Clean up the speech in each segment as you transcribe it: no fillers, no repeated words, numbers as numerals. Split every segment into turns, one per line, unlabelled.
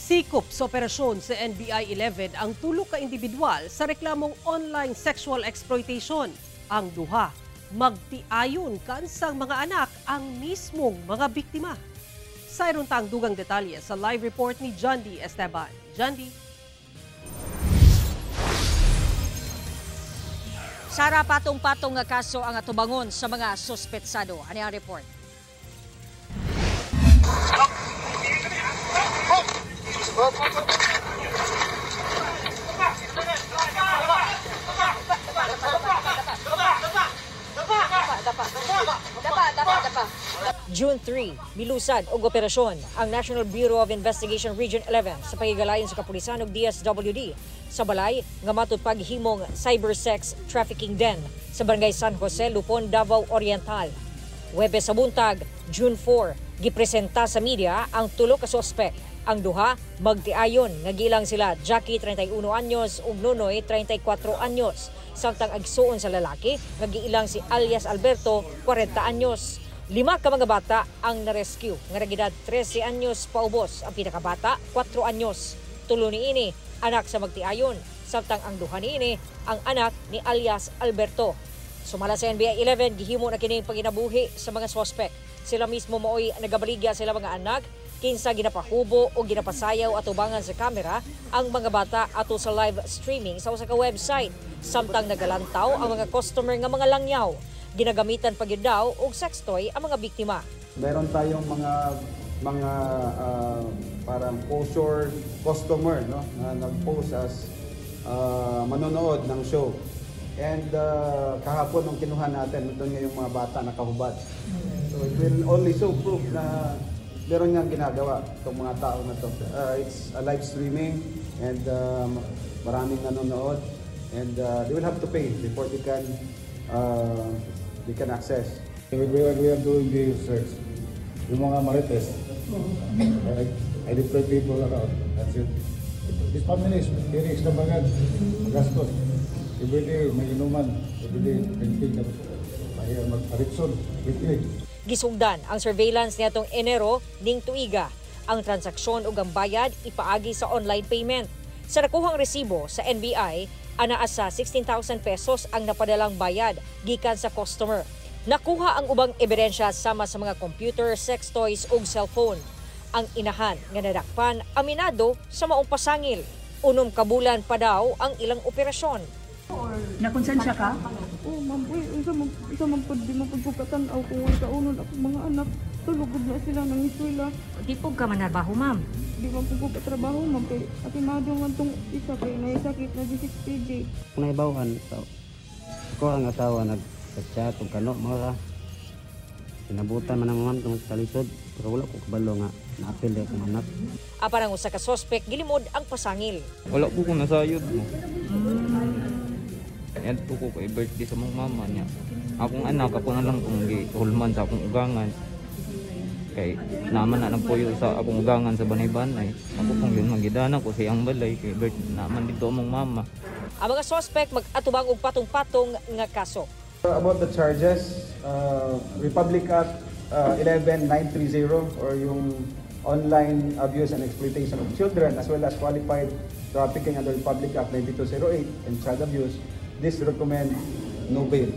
Sikop sa operasyon sa NBI 11 ang tulo ka individual sa reklamong online sexual exploitation. Ang duha, magtiayon kansang mga anak ang mismong mga biktima. Sayron ta ang dugang detalye sa live report ni John D. Esteban. John D.
Sara, patong-patong nga kaso ang atubangon sa mga suspetsado. Ano ang report? June 3, milusad og operasyon ang National Bureau of Investigation Region 11 sa pagigalayon sa kapulisan og DSWD sa balay nga matud paghimong cybersex trafficking den sa Barangay San Jose, Lupon, Davao Oriental. Huwebes sa buntag, June 4, gipresenta sa media ang tulo ka suspek. Ang duha magtiayon nga gilang sila Jackie, 31 anyos, ug Nonoy, 34 anyos. Samtang agsuon sa lalaki nga giilang si alias Alberto, 40 anyos. 5 ka mga bata ang na-rescue nga nagedad 13 anyos paubos, ang pinakabata 4 anyos. Tulo niini anak sa magtiayon, samtang ang duha niini ang anak ni alias Alberto. Sumala sa NBI 11, gihimo na kini paginabuhi sa mga suspek. Sila mismo maoy nagabaligya sila mga anak kinsa ginapahubo o ginapasayaw atubangan sa kamera ang mga bata ato sa live streaming sa usa ka website, samtang nagalantaw ang mga customer nga mga langyaw. Ginagamitan pa gyud daw og sex toy ang mga biktima.
Meron tayong mga parang poseur customer, no, na nag-post as manonood ng show. And kahapon nung kinuha natin, doon nga yung mga bata nakahubad. So it will only show proof na meron nga ginagawa itong mga tao na to. It's a live streaming and maraming nanonood, and they will have to pay before they can access.
We are doing the search. Yung mga marites, I deploy people around. That's it. This family is very extravagant. Magastos. Every day may inuman. Every day drinking. Tapos may mag-addiction. Weekly.
Gisugdan ang surveillance niadtong Enero ning tuiga. Ang transaksyon ug ang bayad ipaagi sa online payment. Sa nakuhang resibo sa NBI, anaa sa 16,000 pesos ang napadalang bayad gikan sa customer. Nakuha ang ubang ebidensya sama sa mga computer, sex toys ug cellphone. Ang inahan nga nadakpan aminado sa maong pasangil. 6 ka bulan pa daw ang ilang operasyon.
Nakonsensya ka?
Oo, ma'am. Uy, unsa man pud di man pud ko katan-aw kung way kaunon akong mga anak. Tulog na sila nang eskwela.
Di po ka manarbaho, ma'am?
Di man pud ko katrabaho, ma'am. Kay atimado man tong isa kay naisakit na G6PJ.
Kung naibawan, so, ako ang asawa nag-chat og kano mga kinabutan man ang ma'am tungod sa kalisod, pero wala ko kabalo nga naapil akong anak.
Apan ang usa ka suspek gilimod ang pasangil.
Wala ko kung nasayod mo. Adto ko kay birthday sa mong mama niya. Akong anak ako na lang kung gihulman sa akong ugangan. Kay naman na nagpuyo sa akong ugangan sa banay-banay. Ako kung yun magidana ko sa iyang balay kay birthday naman dito among mama.
Ang mga suspek mag-atubang og patong-patong nga kaso.
About the charges, Republic Act 11930 or yung online abuse and exploitation of children, as well as qualified trafficking under Republic Act 9208 and child abuse, this recommend no bail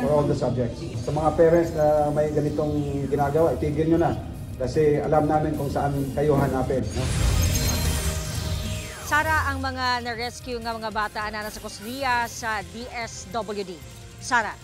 for all the subjects. Sa mga parents na may ganitong ginagawa, itigil nyo na kasi alam namin kung saan kayo hanapin. No?
Sara, ang mga na-rescue nga mga bata na nasa kustodiya sa DSWD. Sara.